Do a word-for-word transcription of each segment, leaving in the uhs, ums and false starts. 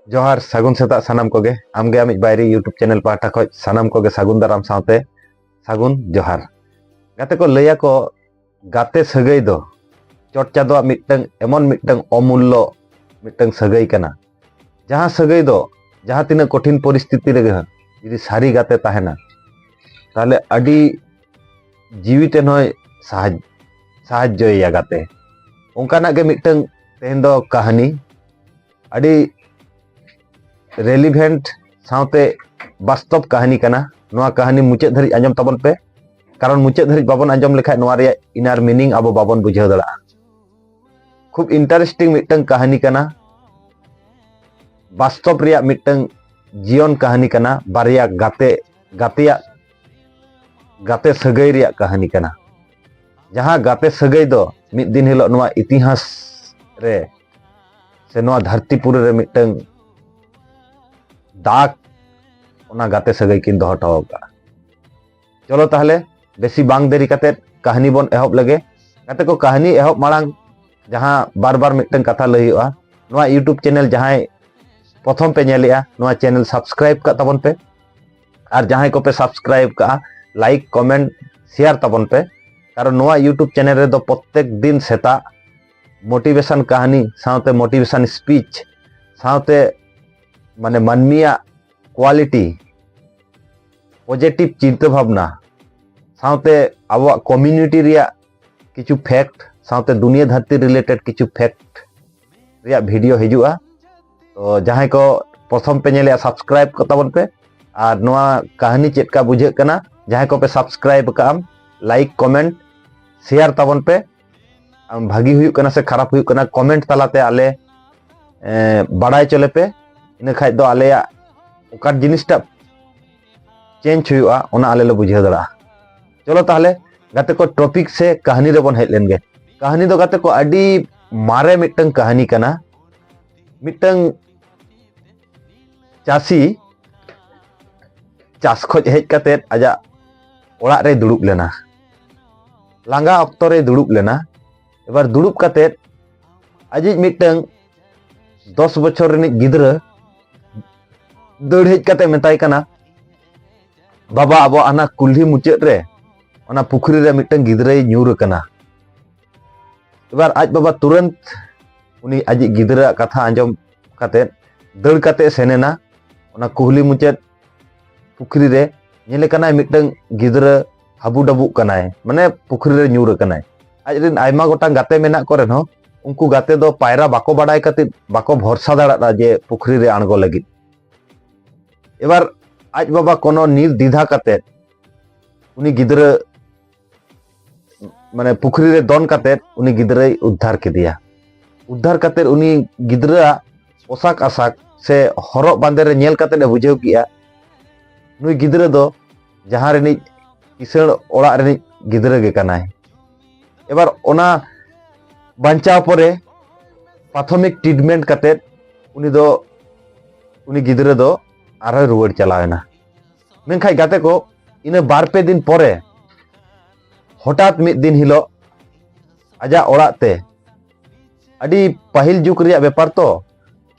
ᱡᱚᱦᱟᱨ, ᱥᱟᱹᱜᱩᱱ ᱥᱮᱛᱟᱜ ᱥᱟᱱᱟᱢ ᱠᱚᱜᱮ᱾ ᱟᱢᱜᱮ ᱟᱢᱤᱡ ᱵᱟᱭᱨᱤ YouTube ᱪᱮᱱᱮᱞ ᱯᱟᱦᱴᱟ ᱠᱷᱚᱱ ᱥᱟᱱᱟᱢ ᱠᱚᱜᱮ ᱥᱟᱹᱜᱩᱱ ᱫᱟᱨᱟᱢ ᱥᱟᱶᱛᱮ ᱥᱟᱹᱜᱩᱱ ᱡᱚᱦᱟᱨ᱾ ᱜᱟᱛᱮ ᱠᱚ, ᱞᱟᱹᱭᱟᱠᱚ ᱜᱟᱛᱮ ᱥᱟᱹᱜᱟᱹᱭ ᱫᱚ ᱪᱚᱴ ᱪᱟᱸᱫᱚᱣᱟᱜ ᱢᱤᱫᱴᱟᱝ ᱮᱢᱚᱱ ᱢᱤᱫᱴᱟᱝ ᱚᱢᱩᱞᱞᱚ ᱢᱤᱫᱴᱟᱝ ᱥᱟᱹᱜᱟᱹᱭ ᱠᱟᱱᱟ, ᱡᱟᱦᱟᱸ ᱥᱟᱹᱜᱟᱹᱭ ᱫᱚ ᱡᱟᱦᱟᱸ ᱛᱤᱱᱟᱹᱜ ᱠᱚᱴᱷᱤᱱ ᱯᱚᱨᱤᱥᱛᱷᱤᱛᱤ ᱨᱮᱜᱮ ᱦᱚᱸ ᱡᱩᱫᱤ ᱥᱟᱹᱨᱤ ᱜᱟᱛᱮ ᱛᱟᱦᱮᱱᱟ, ᱛᱟᱦᱞᱮ ᱟᱹᱰᱤ ᱡᱤᱣᱤ ᱛᱮ ᱦᱚᱸᱭ ᱥᱟᱦᱟᱡᱽ-, ᱥᱟᱦᱟᱡᱽᱡᱚᱭᱮᱭᱟ ᱜᱟᱛᱮ᱾ ᱚᱱᱠᱟᱱᱟᱜ ᱜᱮ ᱢᱤᱫᱴᱟᱝ ᱛᱮᱦᱮᱧ ᱫᱚ ᱠᱟᱹᱦᱱᱤ, ᱟᱹᱰᱤ relevant ᱥᱟᱶᱛᱮ ᱵᱟᱥᱛᱚᱵ ᱠᱟᱹᱦᱱᱤ ᱠᱟᱱᱟ᱾ ᱱᱚᱣᱟ ᱠᱟᱹᱦᱱᱤ ᱢᱩᱪᱟᱹᱫ ᱫᱷᱟᱹᱨᱤᱡ ᱟᱸᱡᱚᱢ ᱛᱟᱵᱚᱱ ᱯᱮ, ᱠᱟᱨᱚᱱ ᱢᱩᱪᱟᱹᱫ ᱫᱷᱟᱹᱨᱤᱡ ᱵᱟᱵᱚᱱ ᱟᱸᱡᱚᱢ ᱞᱮᱠᱷᱟᱡ ᱱᱚᱣᱟ ᱨᱮᱭᱟᱜ inner meaning ᱟᱵᱚ ᱵᱟᱵᱚᱱ ᱵᱩᱡᱷᱟᱹᱣ ᱫᱟᱲᱮᱭᱟᱜᱼᱟ᱾ ᱠᱷᱩᱵ interesting ᱢᱤᱫᱴᱟᱝ ᱠᱟᱹᱦᱱᱤ ᱠᱟᱱᱟ, ᱵᱟᱥᱛᱚᱵ ᱨᱮᱭᱟᱜ ᱢᱤᱫᱴᱟᱝ ᱡᱤᱭᱚᱱ ᱠᱟᱹᱦᱱᱤ ᱠᱟᱱᱟ, ᱵᱟᱨᱭᱟ ᱜᱟᱛᱮ, ᱜᱟᱛᱮᱭᱟᱜ, ᱜᱟᱛᱮ ᱥᱟᱹᱜᱟᱹᱭ ᱨᱮᱭᱟᱜ ᱠᱟᱹᱦᱱᱤ ᱠᱟᱱᱟ, ᱡᱟᱦᱟᱸ ᱜᱟᱛᱮ ᱥᱟᱹᱜᱟᱹᱭ ᱫᱚ ᱢᱤᱫ ᱫᱤᱱ ᱦᱤᱞᱳᱜ ᱱᱚᱣᱟ ᱤᱛᱤᱦᱟᱥ ᱨᱮ ᱥᱮ ᱱᱚᱣᱟ ᱫᱷᱟᱹᱨᱛᱤ ᱯᱩᱨᱤ ᱨᱮ ᱢᱤᱫᱴᱟᱝ ᱫᱟᱜᱽ ᱚᱱᱟ ᱜᱟᱛᱮ ᱥᱟᱹᱜᱟᱹᱭ ᱠᱤᱱ ᱫᱚᱦᱚ ᱦᱚᱴᱚ ᱟᱠᱟᱫᱼᱟ᱾ ᱪᱚᱞᱚ ᱛᱟᱦᱞᱮ ᱵᱮᱥᱤ ᱵᱟᱝ ᱫᱮᱨᱤ ᱠᱟᱛᱮ ᱠᱟᱹᱦᱱᱤ ᱵᱚᱱ ᱮᱦᱚᱵ ᱞᱮᱜᱮ᱾ ᱜᱟᱛᱮ ᱠᱚ, ᱠᱟᱹᱦᱱᱤ ᱮᱦᱚᱵ ᱢᱟᱲᱟᱝ ᱡᱟᱦᱟᱸ ᱵᱟᱨ ᱵᱟᱨ ᱢᱤᱫᱴᱟᱝ ᱠᱟᱛᱷᱟ ᱞᱟᱹᱭ ᱦᱩᱭᱩᱜᱼᱟ, ᱱᱚᱣᱟ YouTube ᱪᱮᱱᱮᱞ ᱡᱟᱦᱟᱸᱭ ᱯᱨᱚᱛᱷᱚᱢ ᱯᱮ ᱧᱮᱞᱮᱜᱼᱟ, ᱱᱚᱣᱟ ᱪᱮᱱᱮᱞ subscribe ᱠᱟᱜ ᱛᱟᱵᱚᱱ ᱯᱮ, ᱟᱨ ᱡᱟᱦᱟᱸᱭ ᱠᱚᱯᱮ subscribe ᱠᱟᱜᱼᱟ, like, comment, share ᱛᱟᱵᱚᱱ ᱯᱮ, ᱠᱟᱨᱚᱱ ᱱᱚᱣᱟ YouTube ᱪᱮᱱᱮᱞ ᱨᱮᱫᱚ ᱯᱨᱚᱛᱮᱠ ᱫᱤᱱ ᱥᱮᱛᱟᱜ motivation ᱠᱟᱹᱦᱱᱤ ᱥᱟᱶᱛᱮ motivation speech ᱥᱟᱶᱛᱮ ᱢᱟᱱᱮ ᱢᱟᱹᱱᱢᱤᱭᱟᱜ quality, positive ᱪᱤᱱᱛᱟᱹ ᱵᱷᱟᱵᱽᱱᱟ ᱥᱟᱶᱛᱮ ᱟᱵᱚᱣᱟᱜ community ᱨᱮᱭᱟᱜ ᱠᱤᱪᱷᱩ fact ᱥᱟᱶᱛᱮ ᱫᱩᱱᱤᱭᱟᱹ ᱫᱷᱟᱹᱨᱛᱤ related ᱠᱤᱪᱷᱩ fact ᱨᱮᱭᱟᱜ video ᱦᱤᱡᱩᱜᱼᱟ᱾ ᱛᱚ ᱡᱟᱦᱟᱸᱭ ᱠᱚ ᱯᱨᱚᱛᱷᱚᱢ ᱯᱮ ᱧᱮᱞᱮᱜᱼᱟ, subscribe ᱠᱚ ᱛᱟᱵᱚᱱ ᱯᱮ, ᱟᱨ ᱱᱚᱣᱟ ᱠᱟᱹᱦᱱᱤ ᱪᱮᱫ ᱞᱮᱠᱟ ᱵᱩᱡᱷᱟᱹᱜ ᱠᱟᱱᱟ, ᱡᱟᱦᱟᱸᱭ ᱠᱚᱯᱮ subscribe ᱠᱟᱜᱼᱟᱢ, like, comment, share ᱛᱟᱵᱚᱱ ᱯᱮ᱾ ᱟᱢ ᱵᱷᱟᱹᱜᱤ ᱦᱩᱭᱩᱜ ᱠᱟᱱᱟ ᱥᱮ ᱠᱷᱟᱨᱟᱯ ᱦᱩᱭᱩᱜ ᱠᱟᱱᱟ, comment ᱛᱟᱞᱟᱛᱮ ᱟᱞᱮ, ᱮ, ᱵᱟᱲᱟᱭ ᱦᱚᱪᱚ ᱞᱮᱯᱮ᱾ ᱤᱱᱟᱹ ᱠᱷᱟᱡ ᱫᱚ ᱟᱞᱮᱭᱟᱜ ᱚᱠᱟ ᱡᱤᱱᱤᱥᱴᱟᱜ change ᱦᱩᱭᱩᱜᱼᱟ, ᱚᱱᱟ ᱟᱞᱮ ᱞᱮ ᱵᱩᱡᱷᱟᱹᱣ ᱫᱟᱲᱮᱭᱟᱜᱼᱟ᱾ ᱪᱚᱞᱚ ᱛᱟᱦᱞᱮ ᱜᱟᱛᱮ ᱠᱚ, topic ᱥᱮ ᱠᱟᱹᱦᱱᱤ ᱨᱮᱵᱚᱱ ᱦᱮᱡ ᱞᱮᱱ ᱜᱮ᱾ ᱠᱟᱹᱦᱱᱤ ᱫᱚ ᱜᱟᱛᱮ ᱠᱚ ᱟᱹᱰᱤ ᱢᱟᱨᱮ ᱢᱤᱫᱴᱟᱝ ᱠᱟᱹᱦᱱᱤ ᱠᱟᱱᱟ᱾ ᱢᱤᱫᱴᱟᱝ ᱪᱟᱹᱥᱤ ᱪᱟᱥ ᱠᱷᱚᱡ ᱦᱮᱡ ᱠᱟᱛᱮᱫ ᱟᱡᱟᱜ ᱚᱲᱟᱜ ᱨᱮᱭ ᱫᱩᱲᱩᱵ ᱞᱮᱱᱟ᱾ ᱞᱟᱸᱜᱟ ᱚᱠᱛᱚ ᱨᱮᱭ ᱫᱩᱲᱩᱵ ᱞᱮᱱᱟ᱾ ᱮᱵᱟᱨ ᱫᱩᱲᱩᱵ ᱠᱟᱛᱮᱫ ᱟᱡᱤᱡ ᱢᱤᱫᱴᱟᱝ ᱫᱚᱥ ᱵᱚᱪᱷᱚᱨ ᱨᱤᱱᱤᱡ ᱜᱤᱫᱽᱨᱟᱹ ᱫᱟᱹᱲ ᱦᱮᱡ ᱠᱟᱛᱮ ᱢᱮᱛᱟᱭ ᱠᱟᱱᱟ, "ᱵᱟᱵᱟ, ᱟᱵᱚ ᱦᱟᱱᱟ ᱠᱩᱞᱦᱤ ᱢᱩᱪᱟᱹᱫ ᱨᱮ ᱚᱱᱟ ᱯᱩᱠᱷᱨᱤ ᱨᱮ ᱢᱤᱫᱴᱟᱝ ᱜᱤᱫᱽᱨᱟᱹᱭ ᱧᱩᱨ ᱟᱠᱟᱱᱟ᱾" ᱮᱵᱟᱨ ᱟᱡ ᱵᱟᱵᱟ ᱛᱩᱨᱟᱹᱱᱛ ᱩᱱᱤ ᱟᱡᱤᱡ ᱜᱤᱫᱽᱨᱟᱹᱣᱟᱜ ᱠᱟᱛᱷᱟ ᱟᱸᱡᱚᱢ ᱠᱟᱛᱮ ᱫᱟᱹᱲ ᱠᱟᱛᱮ ᱥᱮᱱ ᱮᱱᱟ ᱚᱱᱟ ᱠᱩᱞᱦᱤ ᱢᱩᱪᱟᱹᱫ ᱯᱩᱠᱷᱨᱤ ᱨᱮ᱾ ᱧᱮᱞᱮ ᱠᱟᱱᱟᱭ ᱢᱤᱫᱴᱟᱝ ᱜᱤᱫᱽᱨᱟᱹ ᱦᱟᱹᱵᱩᱰᱟᱹᱵᱩᱜ ᱠᱟᱱᱟᱭ, ᱢᱟᱱᱮ ᱯᱩᱠᱷᱨᱤ ᱨᱮ ᱧᱩᱨ ᱟᱠᱟᱱᱟᱭ᱾ ᱟᱡ ᱨᱮᱱ ᱟᱭᱢᱟ ᱜᱚᱴᱟᱝ ᱜᱟᱛᱮ ᱢᱮᱱᱟᱜ ᱠᱚ ᱨᱮᱦᱚᱸ ᱩᱱᱠᱩ ᱜᱟᱛᱮ ᱫᱚ ᱯᱟᱭᱨᱟ ᱵᱟᱠᱚ ᱵᱟᱰᱟᱭ ᱠᱷᱟᱹᱛᱤᱨ ᱵᱟᱠᱚ ᱵᱷᱚᱨᱥᱟ ᱫᱟᱲᱮᱭᱟᱜᱼᱟ ᱡᱮ ᱯᱩᱠᱷᱨᱤ ᱨᱮ ᱟᱬᱜᱚ ᱞᱟᱹᱜᱤᱫ᱾ ᱮᱵᱟᱨ ᱟᱡ ᱵᱟᱵᱟ ᱠᱳᱱᱳ ᱱᱤᱨ ᱫᱤᱫᱷᱟ ᱠᱟᱛᱮ ᱩᱱᱤ ᱜᱤᱫᱽᱨᱟᱹ, ᱢᱟᱱᱮ ᱯᱩᱠᱷᱨᱤ ᱨᱮ ᱫᱚᱱ ᱠᱟᱛᱮ ᱩᱱᱤ ᱜᱤᱫᱽᱨᱟᱹᱭ ᱩᱫᱽᱫᱷᱟᱨ ᱠᱮᱫᱮᱭᱟ᱾ ᱩᱫᱽᱫᱷᱟᱨ ᱠᱟᱛᱮ ᱩᱱᱤ ᱜᱤᱫᱽᱨᱟᱹᱣᱟᱜ ᱯᱳᱥᱟᱠ ᱟᱥᱟᱠ ᱥᱮ ᱦᱚᱨᱚᱜ ᱵᱟᱸᱫᱮ ᱨᱮ ᱧᱮᱞ ᱠᱟᱛᱮ ᱮ ᱵᱩᱡᱷᱟᱹᱣ ᱠᱮᱜᱼᱟ, ᱱᱩᱭ ᱜᱤᱫᱽᱨᱟᱹ ᱫᱚ ᱡᱟᱦᱟᱸ ᱨᱤᱱᱤᱡ ᱠᱤᱥᱟᱹᱬ ᱚᱲᱟᱜ ᱨᱤᱱᱤᱡ ᱜᱤᱫᱽᱨᱟᱹ ᱜᱮ ᱠᱟᱱᱟᱭ᱾ ᱮᱵᱟᱨ ᱚᱱᱟ ᱵᱟᱧᱪᱟᱣ ᱯᱚᱨᱮ ᱯᱨᱟᱛᱷᱚᱢᱤᱠ ᱴᱨᱤᱴᱢᱮᱱᱴ ᱠᱟᱛᱮ ᱩᱱᱤ ᱫᱚ, ᱩᱱᱤ ᱜᱤᱫᱽᱨᱟᱹ ᱫᱚ ᱟᱨᱦᱚᱸᱭ ᱨᱩᱣᱟᱹᱲ ᱪᱟᱞᱟᱣ ᱮᱱᱟ᱾ ᱢᱮᱱᱠᱷᱟᱱ ᱜᱟᱛᱮ ᱠᱚ, ᱤᱱᱟᱹ ᱵᱟᱨ ᱯᱮ ᱫᱤᱱ ᱯᱚᱨᱮ ᱦᱚᱴᱟᱛ ᱢᱤᱫ ᱫᱤᱱ ᱦᱤᱞᱳᱜ ᱟᱡᱟᱜ ᱚᱲᱟᱜ ᱛᱮ ᱟᱹᱰᱤ ᱯᱟᱹᱦᱤᱞ ᱡᱩᱜᱽ ᱨᱮᱭᱟᱜ ᱵᱮᱯᱟᱨ ᱛᱚ,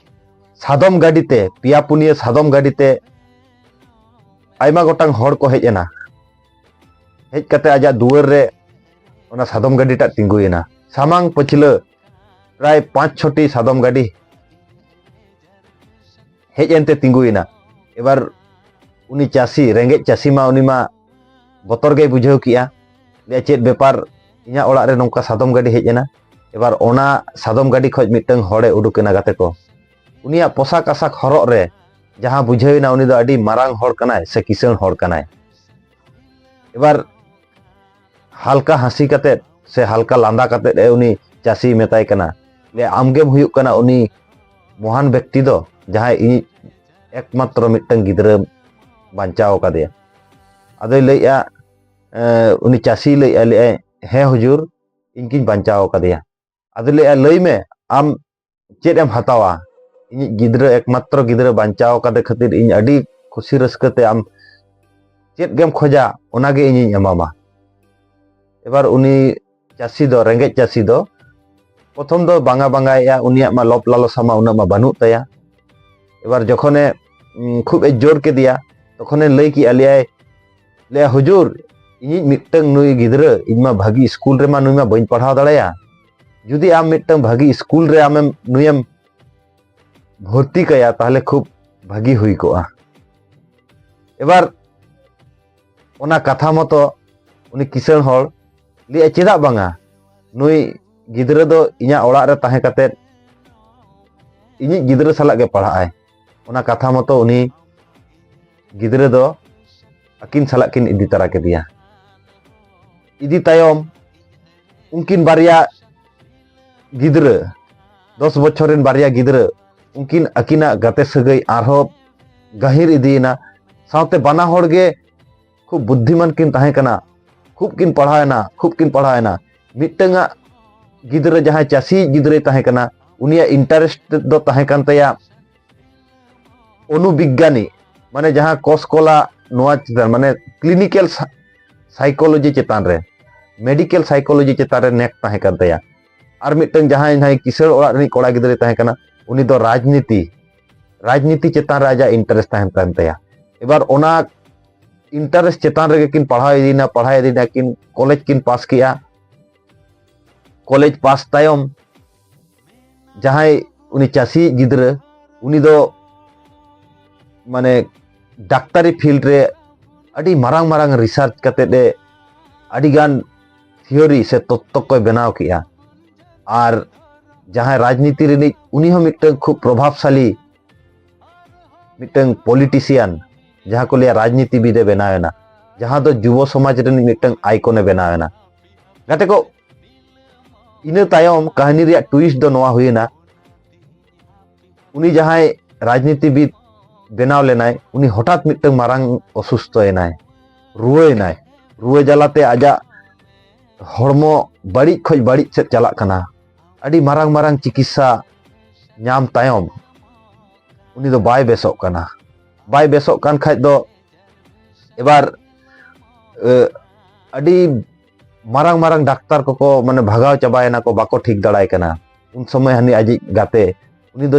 ᱥᱟᱫᱚᱢ ᱜᱟᱹᱰᱤ ᱛᱮ, ᱯᱮᱭᱟ ᱯᱩᱱᱭᱟᱹ ᱥᱟᱫᱚᱢ ᱜᱟᱹᱰᱤ ᱛᱮ ᱟᱭᱢᱟ ᱜᱚᱴᱟᱝ ᱦᱚᱲ ᱠᱚ ᱦᱮᱡ ᱮᱱᱟ᱾ ᱦᱮᱡ ᱠᱟᱛᱮ ᱟᱡᱟᱜ ᱫᱩᱣᱟᱹᱨ ᱨᱮ ᱚᱱᱟ ᱥᱟᱫᱚᱢ ᱜᱟᱹᱰᱤᱴᱟᱜ ᱛᱤᱸᱜᱩᱭᱮᱱᱟ᱾ ᱥᱟᱢᱟᱝ ᱯᱟᱹᱪᱷᱞᱟᱹ ᱯᱨᱟᱭ ᱯᱟᱸᱪ ᱪᱷᱚᱴᱤ ᱥᱟᱫᱚᱢ ᱜᱟᱹᱰᱤ ᱦᱮᱡ ᱮᱱᱛᱮ ᱛᱤᱸᱜᱩᱭᱮᱱᱟ᱾ ᱮᱵᱟᱨ ᱩᱱᱤ ᱪᱟᱹᱥᱤ, ᱨᱮᱸᱜᱮᱡ ᱪᱟᱹᱥᱤ ᱢᱟ, ᱩᱱᱤ ᱢᱟ ᱵᱚᱛᱚᱨ ᱜᱮᱭ ᱵᱩᱡᱷᱟᱹᱣ ᱠᱮᱜᱼᱟ᱾ ᱞᱟᱹᱭᱟ, "ᱪᱮᱫ ᱵᱮᱯᱟᱨ, ᱤᱧᱟᱹᱜ ᱚᱲᱟᱜ ᱨᱮ ᱱᱚᱝᱠᱟ ᱥᱟᱫᱚᱢ ᱜᱟᱹᱰᱤ ᱦᱮᱡ ᱮᱱᱟ?" ᱮᱵᱟᱨ ᱚᱱᱟ ᱥᱟᱫᱚᱢ ᱜᱟᱹᱰᱤ ᱠᱷᱚᱱ ᱢᱤᱫᱴᱟᱝ ᱦᱚᱲᱮ ᱩᱰᱩᱠ ᱮᱱᱟ ᱜᱟᱛᱮ ᱠᱚ᱾ ᱩᱱᱤᱭᱟᱜ ᱯᱳᱥᱟᱠ ᱟᱥᱟᱠ ᱦᱚᱨᱚᱜ ᱨᱮ ᱡᱟᱦᱟᱸ ᱵᱩᱡᱷᱟᱹᱣ ᱮᱱᱟ, ᱩᱱᱤ ᱫᱚ ᱟᱹᱰᱤ ᱢᱟᱨᱟᱝ ᱦᱚᱲ ᱠᱟᱱᱟᱭ ᱥᱮ ᱠᱤᱥᱟᱹᱬ ᱦᱚᱲ ᱠᱟᱱᱟᱭ᱾ ᱮᱵᱟᱨ ᱦᱟᱞᱠᱟ ᱦᱟᱹᱥᱤ ᱠᱟᱛᱮ ᱥᱮ ᱦᱟᱞᱠᱟ ᱞᱟᱸᱫᱟ ᱠᱟᱛᱮ ᱮ ᱩᱱᱤ ᱪᱟᱹᱥᱤ ᱢᱮᱛᱟᱭ ᱠᱟᱱᱟ, ᱞᱟᱹᱭ, "ᱟᱢᱜᱮᱢ ᱦᱩᱭᱩᱜ ᱠᱟᱱᱟ ᱩᱱᱤ ᱢᱚᱦᱟᱱ ᱵᱮᱠᱛᱤ ᱫᱚ, ᱡᱟᱦᱟᱸᱭ ᱤᱧᱤᱡ ᱮᱠᱢᱟᱛᱨᱚ ᱢᱤᱫᱴᱟᱝ ᱜᱤᱫᱽᱨᱟᱹ ᱵᱟᱧᱪᱟᱣ ᱟᱠᱟᱫᱮᱭᱟ?" ᱟᱫᱚᱭ ᱞᱟᱹᱭᱮᱜᱼᱟ, ᱮ, ᱩᱱᱤ ᱪᱟᱹᱥᱤᱭ ᱞᱟᱹᱭᱮᱜᱼᱟ, ᱞᱟᱹᱭᱮᱜᱼᱟᱭ, "ᱦᱮᱸ ᱦᱩᱡᱩᱨ, ᱤᱧ ᱜᱤᱧ ᱵᱟᱧᱪᱟᱣ ᱟᱠᱟᱫᱮᱭᱟ᱾" ᱟᱫᱚᱭ ᱞᱟᱹᱭᱮᱜᱼᱟ, "ᱞᱟᱹᱭ ᱢᱮ, ᱟᱢ ᱪᱮᱫ ᱮᱢ ᱦᱟᱛᱟᱣᱟ? ᱤᱧᱤᱡ ᱜᱤᱫᱽᱨᱟᱹ, ᱮᱠᱢᱟᱛᱨᱚ ᱜᱤᱫᱽᱨᱟᱹ ᱵᱟᱧᱪᱟᱣ ᱟᱠᱟᱫᱮ ᱠᱷᱟᱹᱛᱤᱨ ᱤᱧ ᱟᱹᱰᱤ ᱠᱷᱩᱥᱤ ᱨᱟᱹᱥᱠᱟᱹ ᱛᱮ ᱟᱢ ᱪᱮᱫ ᱜᱮᱢ ᱠᱷᱚᱡᱟ, ᱚᱱᱟᱜᱮ ᱤᱧᱤᱧ ᱮᱢᱟᱢᱟ᱾" ᱮᱵᱟᱨ ᱩᱱᱤ ᱪᱟᱹᱥᱤ ᱫᱚ, ᱨᱮᱸᱜᱮᱡ ᱪᱟᱹᱥᱤ ᱫᱚ ᱯᱨᱚᱛᱷᱚᱢ ᱫᱚ ᱵᱟᱝᱟ ᱵᱟᱝᱟᱭᱮᱜᱼᱟ, ᱩᱱᱤᱭᱟᱜ ᱢᱟ ᱞᱚᱵ ᱞᱟᱞᱚᱥᱟ ᱢᱟ ᱩᱱᱟᱹᱜ ᱢᱟ ᱵᱟᱹᱱᱩᱜ ᱛᱟᱭᱟ᱾ ᱮᱵᱟᱨ ᱡᱚᱠᱷᱚᱱᱮ ᱩᱸ, ᱠᱷᱩᱵ ᱮ ᱡᱳᱨ ᱠᱮᱫᱮᱭᱟ᱾ ᱛᱚᱠᱷᱚᱱᱮ ᱞᱟᱹᱭ ᱠᱮᱜᱼᱟ, ᱞᱟᱹᱭᱟᱭ, ᱞᱟᱹᱭᱟ, "ᱦᱩᱡᱩᱨ, ᱤᱧᱤᱡ ᱢᱤᱫᱴᱟᱝ ᱱᱩᱭ ᱜᱤᱫᱽᱨᱟᱹ, ᱤᱧ ᱢᱟ ᱵᱷᱟᱹᱜᱤ ᱥᱠᱩᱞ ᱨᱮᱢᱟ ᱱᱩᱭ ᱢᱟ ᱵᱟᱹᱧ ᱯᱟᱲᱦᱟᱣ ᱫᱟᱲᱮᱭᱟ, ᱡᱩᱫᱤ ᱟᱢ ᱢᱤᱫᱴᱟᱝ ᱵᱷᱟᱹᱜᱤ ᱥᱠᱩᱞ ᱨᱮ ᱟᱢᱮᱢ ᱱᱩᱭᱮᱢ ᱵᱷᱚᱨᱛᱤ ᱠᱟᱭᱟ, ᱛᱟᱦᱞᱮ ᱠᱷᱩᱵ ᱵᱷᱟᱹᱜᱤ ᱦᱩᱭ ᱠᱚᱜᱼᱟ᱾" ᱮᱵᱟᱨ ᱚᱱᱟ ᱠᱟᱛᱷᱟ ᱢᱚᱛᱚ ᱩᱱᱤ ᱠᱤᱥᱟᱹᱬ ᱦᱚᱲ ᱞᱟᱹᱭᱟ, "ᱪᱮᱫᱟᱜ ᱵᱟᱝᱟ? ᱱᱩᱭ ᱜᱤᱫᱽᱨᱟᱹ ᱫᱚ ᱤᱧᱟᱹᱜ ᱚᱲᱟᱜ ᱨᱮ ᱛᱟᱦᱮᱸ ᱠᱟᱛᱮᱫ ᱤᱧᱤᱡ ᱜᱤᱫᱽᱨᱟᱹ ᱥᱟᱞᱟᱜ ᱜᱮ ᱯᱟᱲᱦᱟᱜ ᱟᱭ᱾" ᱚᱱᱟ ᱠᱟᱛᱷᱟ ᱢᱚᱛᱚ ᱩᱱᱤ ᱜᱤᱫᱽᱨᱟᱹ ᱫᱚ ᱟᱹᱠᱤᱱ ᱥᱟᱞᱟᱜ ᱠᱤᱱ ᱤᱫᱤ ᱛᱟᱨᱟ ᱠᱮᱫᱮᱭᱟ᱾ ᱤᱫᱤ ᱛᱟᱭᱚᱢ ᱩᱱᱠᱤᱱ ᱵᱟᱨᱭᱟ ᱜᱤᱫᱽᱨᱟᱹ, ᱫᱚᱥ ᱵᱚᱪᱷᱚᱨ ᱨᱮᱱ ᱵᱟᱨᱭᱟ ᱜᱤᱫᱽᱨᱟᱹ, ᱩᱱᱠᱤᱱ ᱟᱹᱠᱤᱱᱟᱜ ᱜᱟᱛᱮ ᱥᱟᱹᱜᱟᱹᱭ ᱟᱨᱦᱚᱸ ᱜᱟᱹᱦᱤᱨ ᱤᱫᱤᱭᱮᱱᱟ᱾ ᱥᱟᱶᱛᱮ ᱵᱟᱱᱟ ᱦᱚᱲ ᱜᱮ ᱠᱷᱩᱵ ᱵᱩᱫᱽᱫᱷᱤᱢᱟᱱ ᱠᱤᱱ ᱛᱟᱦᱮᱸ ᱠᱟᱱᱟ, ᱠᱷᱩᱵ ᱠᱤᱱ ᱯᱟᱲᱦᱟᱣᱮᱱᱟ, ᱠᱷᱩᱵ ᱠᱤᱱ ᱯᱟᱲᱦᱟᱣᱮᱱᱟ᱾ ᱢᱤᱫᱴᱟᱝᱟᱜ ᱜᱤᱫᱽᱨᱟᱹ, ᱡᱟᱦᱟᱸᱭ ᱪᱟᱹᱥᱤ ᱜᱤᱫᱽᱨᱟᱹᱭ ᱛᱟᱦᱮᱸ ᱠᱟᱱᱟ, ᱩᱱᱤᱭᱟᱜ ᱤᱱᱴᱟᱨᱮᱥᱴ ᱫᱚ ᱛᱟᱦᱮᱸ ᱠᱟᱱ ᱛᱟᱭᱟ ᱚᱱᱩᱵᱤᱜᱽᱜᱟᱱᱤ, ᱢᱟᱱᱮ ᱡᱟᱦᱟᱸ ᱠᱚᱥ ᱠᱚᱞᱟ ᱱᱚᱣᱟ ᱪᱮᱛᱟᱱ, ᱢᱟᱱᱮ ᱠᱞᱤᱱᱤᱠᱮᱞ ᱥᱟᱭᱠᱳᱞᱚᱡᱤ ᱪᱮᱛᱟᱱ ᱨᱮ, ᱢᱮᱰᱤᱠᱮᱞ ᱥᱟᱭᱠᱳᱞᱚᱡᱤ ᱪᱮᱛᱟᱱ ᱨᱮ ᱱᱮᱠ ᱛᱟᱦᱮᱸ ᱠᱟᱱ ᱛᱟᱭᱟ᱾ ᱟᱨ ᱢᱤᱫᱴᱟᱝ ᱡᱟᱦᱟᱸᱭ, ᱡᱟᱦᱟᱸᱭ ᱠᱤᱥᱟᱹᱬ ᱚᱲᱟᱜ ᱨᱤᱱᱤᱡ ᱠᱚᱲᱟ ᱜᱤᱫᱽᱨᱟᱹᱭ ᱛᱟᱦᱮᱸ ᱠᱟᱱᱟ, ᱩᱱᱤ ᱫᱚ ᱨᱟᱡᱽᱱᱤᱛᱤ, ᱨᱟᱡᱽᱱᱤᱛᱤ ᱪᱮᱛᱟᱱ ᱨᱮ ᱟᱡᱟᱜ ᱤᱱᱴᱟᱨᱮᱥᱴ ᱛᱟᱦᱮᱸ ᱠᱟᱱ ᱛᱟᱭᱟ᱾ ᱮᱵᱟᱨ ᱚᱱᱟ ᱤᱱᱴᱟᱨᱮᱥᱴ ᱪᱮᱛᱟᱱ ᱨᱮᱜᱮ ᱠᱤᱱ ᱯᱟᱲᱦᱟᱣ ᱤᱫᱤᱭᱮᱱᱟ, ᱯᱟᱲᱦᱟᱣ ᱤᱫᱤᱭᱮᱱᱟ ᱠᱤᱱ, ᱠᱚᱞᱮᱡᱽ ᱠᱤᱱ ᱯᱟᱥ ᱠᱮᱜᱼᱟ᱾ ᱠᱚᱞᱮᱡᱽ ᱯᱟᱥ ᱛᱟᱭᱚᱢ ᱡᱟᱦᱟᱸᱭ ᱩᱱᱤ ᱪᱟᱹᱥᱤ ᱜᱤᱫᱽᱨᱟᱹ, ᱩᱱᱤ ᱫᱚ ᱢᱟᱱᱮ ᱰᱟᱠᱛᱟᱨᱤ ᱯᱷᱤᱞᱰ ᱨᱮ ᱟᱹᱰᱤ ᱢᱟᱨᱟᱝ ᱢᱟᱨᱟᱝ ᱨᱤᱥᱟᱨᱪ ᱠᱟᱛᱮᱫ ᱮ ᱟᱹᱰᱤᱜᱟᱱ ᱛᱷᱤᱭᱳᱨᱤ ᱥᱮ ᱛᱚᱛᱛᱚ ᱠᱚᱭ ᱵᱮᱱᱟᱣ ᱠᱮᱜᱼᱟ᱾ ᱟᱨ ᱡᱟᱦᱟᱸᱭ ᱨᱟᱡᱽᱱᱤᱛᱤ ᱨᱤᱱᱤᱡ, ᱩᱱᱤ ᱦᱚᱸ ᱢᱤᱫᱴᱟᱝ ᱠᱷᱩᱵ ᱯᱨᱚᱵᱷᱟᱵᱽᱥᱟᱞᱤ ᱢᱤᱫᱴᱟᱝ ᱯᱚᱞᱤᱴᱤᱥᱤᱭᱟᱱ, ᱡᱟᱦᱟᱸ ᱠᱚ ᱞᱟᱹᱭᱟ ᱨᱟᱡᱽᱱᱤᱛᱤᱵᱤᱫ ᱮ ᱵᱮᱱᱟᱣ ᱮᱱᱟ, ᱡᱟᱦᱟᱸ ᱫᱚ ᱡᱩᱵᱚ ᱥᱚᱢᱟᱡᱽ ᱨᱮᱱ ᱢᱤᱫᱴᱟᱝ ᱟᱭᱠᱚᱱ ᱮ ᱵᱮᱱᱟᱣ ᱮᱱᱟ᱾ ᱜᱟᱛᱮ ᱠᱚ, ᱤᱱᱟᱹ ᱛᱟᱭᱚᱢ ᱠᱟᱹᱦᱱᱤ ᱨᱮᱭᱟᱜ ᱴᱩᱭᱤᱥᱴ ᱫᱚ ᱱᱚᱣᱟ ᱦᱩᱭᱮᱱᱟ, ᱩᱱᱤ ᱡᱟᱦᱟᱸᱭ ᱨᱟᱡᱽᱱᱤᱛᱤᱵᱤᱫ ᱵᱮᱱᱟᱣ ᱞᱮᱱᱟᱭ, ᱩᱱᱤ ᱦᱚᱴᱟᱛ ᱢᱤᱫᱴᱟᱝ ᱢᱟᱨᱟᱝ ᱚᱥᱩᱥᱛᱷᱚᱭᱮᱱᱟᱭ, ᱨᱩᱣᱟᱹᱭᱮᱱᱟᱭ᱾ ᱨᱩᱣᱟᱹ ᱡᱟᱞᱟᱛᱮ ᱟᱡᱟᱜ ᱦᱚᱲᱢᱚ ᱵᱟᱹᱲᱤᱡ ᱠᱷᱚᱱ ᱵᱟᱹᱲᱤᱡ ᱥᱮᱫ ᱪᱟᱞᱟᱜ ᱠᱟᱱᱟ᱾ ᱟᱹᱰᱤ ᱢᱟᱨᱟᱝ ᱢᱟᱨᱟᱝ ᱪᱤᱠᱤᱛᱥᱟ ᱧᱟᱢ ᱛᱟᱭᱚᱢ ᱩᱱᱤ ᱫᱚ ᱵᱟᱭ ᱵᱮᱥᱚᱜ ᱠᱟᱱᱟ᱾ ᱵᱟᱭ ᱵᱮᱥᱚᱜ ᱠᱟᱱ ᱠᱷᱟᱡ ᱫᱚ ᱮᱵᱟᱨ, ᱮ, ᱟᱹᱰᱤ ᱢᱟᱨᱟᱝ ᱢᱟᱨᱟᱝ ᱰᱟᱠᱛᱟᱨ ᱠᱚᱠᱚ ᱢᱟᱱᱮ ᱵᱷᱟᱜᱟᱣ ᱪᱟᱵᱟᱭᱮᱱᱟ ᱠᱚ, ᱵᱟᱠᱚ ᱴᱷᱤᱠ ᱫᱟᱲᱟᱭ ᱠᱟᱱᱟ᱾ ᱩᱱ ᱥᱚᱢᱚᱭ ᱦᱟᱹᱱᱤ ᱟᱡᱤᱡ ᱜᱟᱛᱮ, ᱩᱱᱤ ᱫᱚ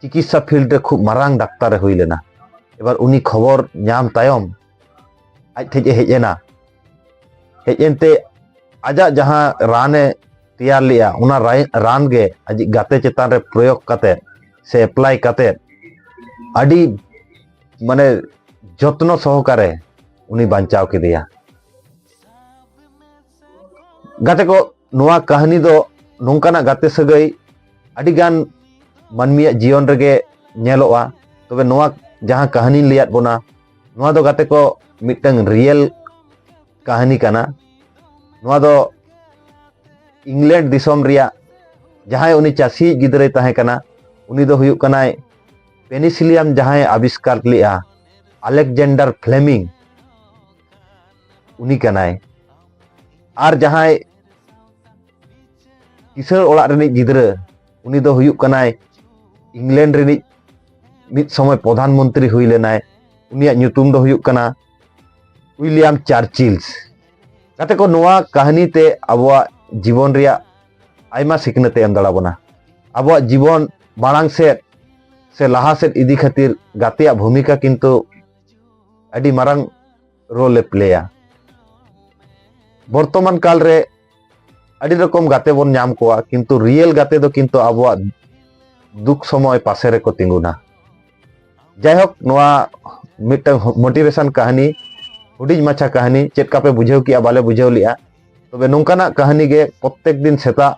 ᱪᱤᱠᱤᱛᱥᱟ ᱯᱷᱤᱞᱰ ᱨᱮ ᱠᱷᱩᱵ ᱢᱟᱨᱟᱝ ᱰᱟᱠᱛᱟᱨᱮ ᱦᱩᱭ ᱞᱮᱱᱟ᱾ ᱮᱵᱟᱨ ᱩᱱᱤ ᱠᱷᱚᱵᱚᱨ ᱧᱟᱢ ᱛᱟᱭᱚᱢ ᱟᱡ ᱴᱷᱮᱡ ᱮ ᱦᱮᱡ ᱮᱱᱟ᱾ ᱦᱮᱡ ᱮᱱᱛᱮ ᱟᱡᱟᱜ ᱡᱟᱦᱟᱸ ᱨᱟᱱᱮ ᱛᱮᱭᱟᱨ ᱞᱮᱜᱼᱟ, ᱚᱱᱟ ᱨᱟᱭ- ᱨᱟᱱ ᱜᱮ ᱟᱡᱤᱡ ᱜᱟᱛᱮ ᱪᱮᱛᱟᱱ ᱨᱮ ᱯᱨᱚᱭᱳᱜᱽ ᱠᱟᱛᱮ ᱥᱮ ᱮᱯᱞᱟᱭ ᱠᱟᱛᱮ ᱟᱹᱰᱤ, ᱢᱟᱱᱮ, ᱡᱚᱛᱱᱚ ᱥᱚᱦᱚᱠᱟᱨᱮ ᱩᱱᱤ ᱵᱟᱧᱪᱟᱣ ᱠᱮᱫᱮᱭᱟ᱾ ᱜᱟᱛᱮ ᱠᱚ, ᱱᱚᱣᱟ ᱠᱟᱹᱦᱱᱤ ᱫᱚ ᱱᱚᱝᱠᱟᱱᱟᱜ ᱜᱟᱛᱮ ᱥᱟᱹᱜᱟᱹᱭ ᱟᱹᱰᱤᱜᱟᱱ ᱢᱟᱹᱱᱢᱤᱭᱟᱜ ᱡᱤᱭᱚᱱ ᱨᱮᱜᱮ ᱧᱮᱞᱚᱜᱼᱟ᱾ ᱛᱚᱵᱮ ᱱᱚᱣᱟ ᱡᱟᱦᱟᱸ ᱠᱟᱹᱦᱱᱤᱧ ᱞᱟᱹᱭᱟᱫ ᱵᱚᱱᱟ, ᱱᱚᱣᱟ ᱫᱚ ᱜᱟᱛᱮ ᱠᱚ ᱢᱤᱫᱴᱟᱝ ᱨᱤᱭᱮᱞ ᱠᱟᱹᱦᱱᱤ ᱠᱟᱱᱟ᱾ ᱱᱚᱣᱟ ᱫᱚ ᱤᱝᱞᱮᱱᱰ ᱫᱤᱥᱚᱢ ᱨᱮᱭᱟᱜ ᱡᱟᱦᱟᱸᱭ ᱩᱱᱤ ᱪᱟᱹᱥᱤᱭᱤᱡ ᱜᱤᱫᱽᱨᱟᱹᱭ ᱛᱟᱦᱮᱸ ᱠᱟᱱᱟ, ᱩᱱᱤ ᱫᱚ ᱦᱩᱭᱩᱜ ᱠᱟᱱᱟᱭ ᱯᱮᱱᱤᱥᱤᱞᱤᱭᱟᱢ ᱡᱟᱦᱟᱸᱭ ᱟᱵᱤᱥᱠᱟᱨ ᱞᱮᱜᱼᱟ, ᱟᱞᱮᱠᱡᱟᱱᱰᱟᱨ ᱯᱷᱞᱮᱢᱤᱝ, ᱩᱱᱤ ᱠᱟᱱᱟᱭ᱾ ᱟᱨ ᱡᱟᱦᱟᱸᱭ ᱠᱤᱥᱟᱹᱬ ᱚᱲᱟᱜ ᱨᱤᱱᱤᱡ ᱜᱤᱫᱽᱨᱟᱹ, ᱩᱱᱤ ᱫᱚ ᱦᱩᱭᱩᱜ ᱠᱟᱱᱟᱭ ᱤᱝᱞᱮᱱᱰ ᱨᱤᱱᱤᱡ ᱢᱤᱫ ᱥᱚᱢᱚᱭ ᱯᱨᱚᱫᱷᱟᱱ ᱢᱚᱱᱛᱨᱤ ᱦᱩᱭ ᱞᱮᱱᱟᱭ᱾ ᱩᱱᱤᱭᱟᱜ ᱧᱩᱛᱩᱢ ᱫᱚ ᱦᱩᱭᱩᱜ ᱠᱟᱱᱟ ᱩᱭᱞᱤᱭᱟᱢ ᱪᱟᱨᱪᱤᱞ᱾ ᱜᱟᱛᱮ ᱠᱚ, ᱱᱚᱣᱟ ᱠᱟᱹᱦᱱᱤ ᱛᱮ ᱟᱵᱚᱣᱟᱜ ᱡᱤᱵᱚᱱ ᱨᱮᱭᱟᱜ ᱟᱭᱢᱟ ᱥᱤᱠᱷᱱᱟᱹᱛ ᱮ ᱮᱢ ᱫᱟᱲᱮ ᱵᱚᱱᱟ᱾ ᱟᱵᱚᱣᱟᱜ ᱡᱤᱵᱚᱱ ᱢᱟᱲᱟᱝ ᱥᱮᱫ ᱥᱮ ᱞᱟᱦᱟ ᱥᱮᱫ ᱤᱫᱤ ᱠᱷᱟᱹᱛᱤᱨ ᱜᱟᱛᱮᱭᱟᱜ ᱵᱷᱩᱢᱤᱠᱟ ᱠᱤᱱᱛᱩ ᱟᱹᱰᱤ ᱢᱟᱨᱟᱝ ᱨᱳᱞ ᱮ ᱯᱞᱮᱭᱟ᱾ ᱵᱚᱨᱛᱚᱢᱟᱱ ᱠᱟᱞ ᱨᱮ ᱟᱹᱰᱤ ᱨᱚᱠᱚᱢ ᱜᱟᱛᱮ ᱵᱚᱱ ᱧᱟᱢ ᱠᱚᱣᱟ, ᱠᱤᱱᱛᱩ ᱨᱤᱭᱮᱞ ᱜᱟᱛᱮ ᱫᱚ ᱠᱤᱱᱛᱩ ᱟᱵᱚᱣᱟᱜ ᱫᱩᱠ ᱥᱚᱢᱚᱭ ᱯᱟᱥᱮ ᱨᱮᱠᱚ ᱛᱤᱸᱜᱩᱱᱟ᱾ ᱡᱟᱭᱦᱳᱠ, ᱱᱚᱣᱟ ᱢᱤᱫᱴᱟᱝ ᱢᱳᱴᱤᱵᱷᱮᱥᱚᱱ ᱠᱟᱹᱦᱱᱤ, ᱦᱩᱰᱤᱧ ᱢᱟᱪᱷᱟ ᱠᱟᱹᱦᱱᱤ, ᱪᱮᱫ ᱠᱟᱯᱮ ᱵᱩᱡᱷᱟᱹᱣ ᱠᱮᱜᱼᱟ ᱵᱟᱞᱮ ᱵᱩᱡᱷᱟᱹᱣ ᱞᱮᱜᱼᱟ, ᱛᱚᱵᱮ ᱱᱚᱝᱠᱟᱱᱟᱜ ᱠᱟᱹᱦᱱᱤ ᱜᱮ ᱯᱨᱚᱛᱮᱠ ᱫᱤᱱ ᱥᱮᱛᱟᱜ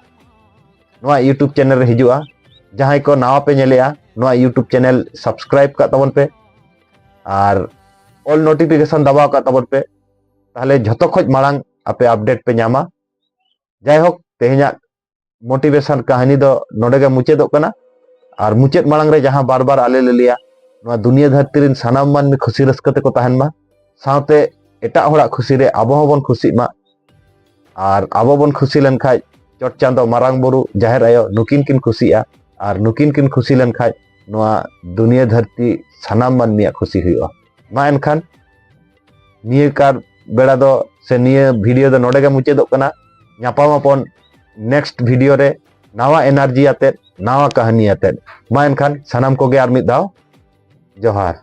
ᱱᱚᱣᱟ YouTube ᱪᱮᱱᱮᱞ ᱨᱮ ᱦᱤᱡᱩᱜᱼᱟ᱾ ᱡᱟᱦᱟᱸᱭ ᱠᱚ ᱱᱟᱣᱟ ᱯᱮ ᱧᱮᱞᱮᱜᱼᱟ, ᱱᱚᱣᱟ YouTube ᱪᱮᱱᱮᱞ ᱥᱟᱵᱥᱠᱨᱟᱭᱤᱵ ᱠᱟᱜ ᱛᱟᱵᱚᱱ ᱯᱮ ᱟᱨ ᱚᱞ ᱱᱳᱴᱤᱯᱷᱤᱠᱮᱥᱚᱱ ᱫᱟᱵᱟᱣ ᱠᱟᱜ ᱛᱟᱵᱚᱱ ᱯᱮ, ᱛᱟᱦᱞᱮ ᱡᱷᱚᱛᱚ ᱠᱷᱚᱡ ᱢᱟᱲᱟᱝ ᱟᱯᱮ ᱟᱯᱰᱮᱴ ᱯᱮ ᱧᱟᱢᱟ᱾ ᱡᱟᱭᱦᱳᱠ, ᱛᱮᱦᱮᱧᱟᱜ ᱢᱳᱴᱤᱵᱷᱮᱥᱚᱱ ᱠᱟᱹᱦᱱᱤ ᱫᱚ ᱱᱚᱰᱮ ᱜᱮ ᱢᱩᱪᱟᱹᱫᱚᱜ ᱠᱟᱱᱟ᱾ ᱟᱨ ᱢᱩᱪᱟᱹᱫ ᱢᱟᱲᱟᱝ ᱨᱮ ᱡᱟᱦᱟᱸ ᱵᱟᱨ ᱵᱟᱨ ᱟᱞᱮ ᱞᱮ ᱞᱟᱹᱭᱟ, ᱱᱚᱣᱟ ᱫᱩᱱᱤᱭᱟᱹ ᱫᱷᱟᱹᱨᱛᱤ ᱨᱮᱱ ᱥᱟᱱᱟᱢ ᱢᱟᱹᱱᱢᱤ ᱠᱷᱩᱥᱤ ᱨᱟᱹᱥᱠᱟᱹ ᱛᱮᱠᱚ ᱛᱟᱦᱮᱱ ᱢᱟ, ᱥᱟᱶᱛᱮ ᱮᱴᱟᱜ ᱦᱚᱲᱟᱜ ᱠᱷᱩᱥᱤ ᱨᱮ ᱟᱵᱚ ᱦᱚᱸᱵᱚᱱ ᱠᱷᱩᱥᱤᱜ ᱢᱟ᱾ ᱟᱨ ᱟᱵᱚ ᱵᱚᱱ ᱠᱷᱩᱥᱤ ᱞᱮᱱᱠᱷᱟᱡ ᱪᱚᱴ ᱪᱟᱸᱫᱚ, ᱢᱟᱨᱟᱝ ᱵᱩᱨᱩ, ᱡᱟᱦᱮᱨ ᱟᱭᱳ ᱱᱩᱠᱤᱱ ᱠᱤᱱ ᱠᱷᱩᱥᱤᱜᱼᱟ᱾ ᱟᱨ ᱱᱩᱠᱤᱱ ᱠᱤᱱ ᱠᱷᱩᱥᱤ ᱞᱮᱱᱠᱷᱟᱡ ᱱᱚᱣᱟ ᱫᱩᱱᱤᱭᱟᱹ ᱫᱷᱟᱹᱨᱛᱤ ᱥᱟᱱᱟᱢ ᱢᱟᱹᱱᱢᱤᱭᱟᱜ ᱠᱷᱩᱥᱤ ᱦᱩᱭᱩᱜᱼᱟ᱾ ᱢᱟ ᱮᱱᱠᱷᱟᱱ ᱱᱤᱭᱟᱹ ᱠᱟᱨ ᱵᱮᱲᱟ ᱫᱚ ᱥᱮ ᱱᱤᱭᱟᱹ ᱵᱷᱤᱰᱤᱭᱳ ᱫᱚ ᱱᱚᱰᱮ ᱜᱮ ᱢᱩᱪᱟᱹᱫᱚᱜ ᱠᱟᱱᱟ᱾ ᱧᱟᱯᱟᱢ ᱟᱵᱚᱱ ᱱᱮᱠᱥᱴ ᱵᱷᱤᱰᱤᱭᱳ ᱨᱮ ᱱᱟᱣᱟ ᱮᱱᱟᱨᱡᱤ ᱟᱛᱮᱫ, ᱱᱟᱣᱟ ᱠᱟᱹᱦᱱᱤ ᱟᱛᱮᱫ᱾ ᱢᱟ ᱮᱱᱠᱷᱟᱱ ᱥᱟᱱᱟᱢ ᱠᱚᱜᱮ ᱟᱨ ᱢᱤᱫ ᱫᱷᱟᱣ ᱡᱚᱦᱟᱨ᱾